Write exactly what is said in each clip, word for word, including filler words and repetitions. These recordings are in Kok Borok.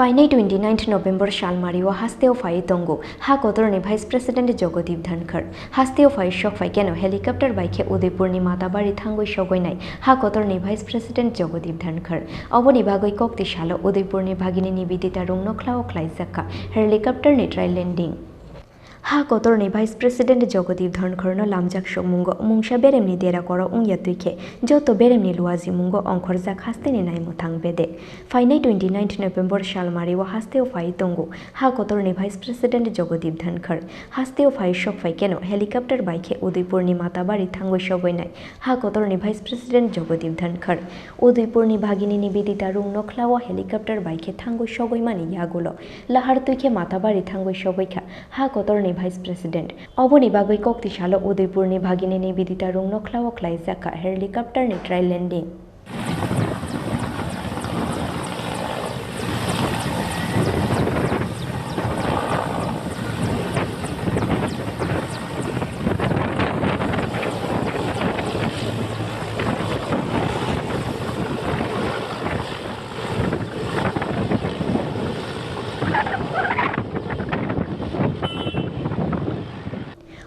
Painai twenty-ninth November salmario hasteo phai tongo ha kotorni Vice President Jogodeep Dhankhar. Hasteo phai sok phai keno helicopter bai khe Udaipurni Matabari thangwi sogwi nai ha kotorni Vice President Jogodeep Dhankhar. Oboni bagwi kokti salo Udaipurni Bhagini Nivedita Rung nokhlao khlaijak kha helicopter ni trial landing. Ha kotorni Vice President Jogodeep Dhankhar no lamjak sokmungo mungsa beremni dera koro wngya twi khe joto beremni luajimungo ongkhorjak hasteni naimwthang bede. Phainai twenty-ninth November salmario hasteo phai tongo ha kotorni Vice President Jogodeep Dhankhar. Hasteo phai sok phai keno helicopter bai khe Udaipurni Matabari thangwi sogwi nai ha kotorni Vice President Jogodeep Dhankhar. Udaipurni Bhagini Nivedita Rung nokhlao helicopter bai khe thangwi sogwi mani yagulo lahar twi khe Matabari thangwi sogwi kha ha kotorni Vice President. Oboni bagwi kokti salo Udaipurni Bhagini Nivedita Rung nokhlao khlaijak kha helicopter ni trial landing.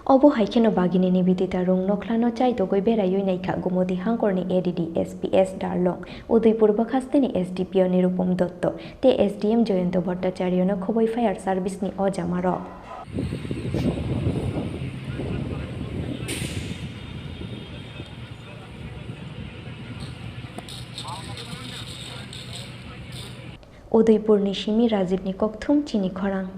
Obo hai kheno Bhagini Nivedita Rung nokhlano chaitogwi beraiwi naikha Gumoti hangkorni A D D S P S Darlong, Udaipur bwkhasteni S D P O Nirupam Dotto tei S D M Jayanta Bhattacharya no khobwi fire service ni o jamarok. Udaipurni simi Rajibni kokthum chini khorang.